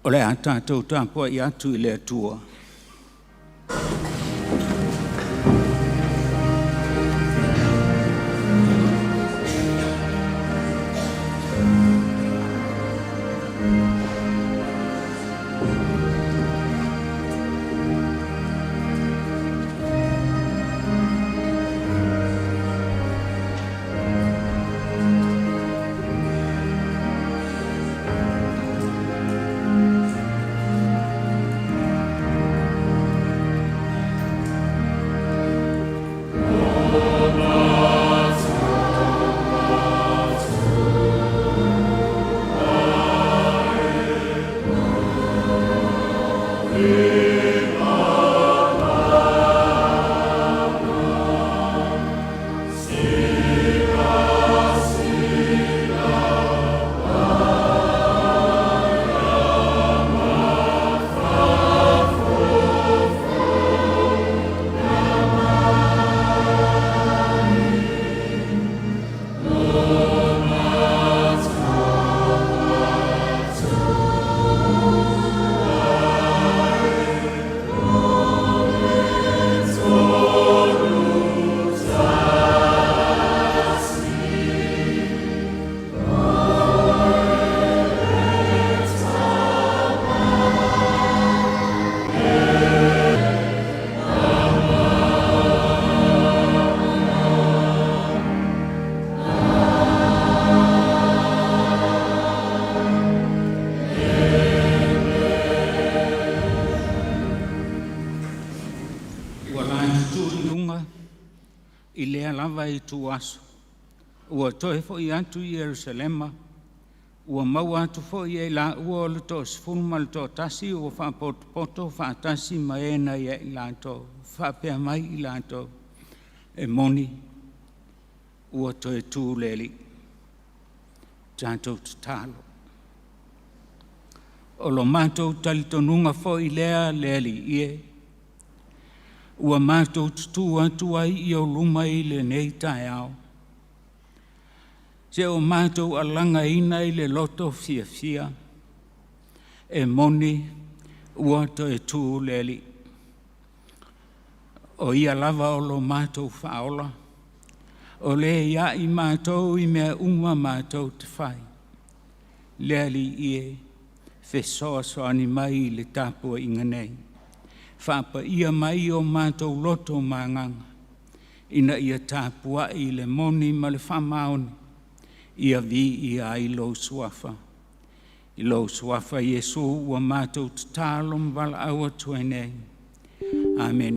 O le a tatou tapuai atu i le Atua. Ua la tutu i luga i lea lava ituaso, ua toe foi atu i Ierusalema, ua maua atu foi e i laua o le toasefulu ma le toatasi ua faapotopoto faatasi ma e na ia i latou, faapea mai i latou, e moni ua toe tu le Alii. Tatou tatalo. O lo matou talitonuga foi lea le Alii e, ua matou tutu atu ai i ou luma i lenei taeao, seia o matou alagaina i le loto fiafia, e moni ua toe tu le Alii. O Ia lava o lo matou Faaola, o le e ia i matou i mea uma matou te fai. Le Alii e, fesoasoani mai i le tapuaiga nei, faapaia mai o matou loto ma agaga, ina ia tapuai i le moni ma le faamaoni, ia viia ai lou suafa. I lou suafa Iesu ua matou tatalo ma valaau atu ai nei. Amene.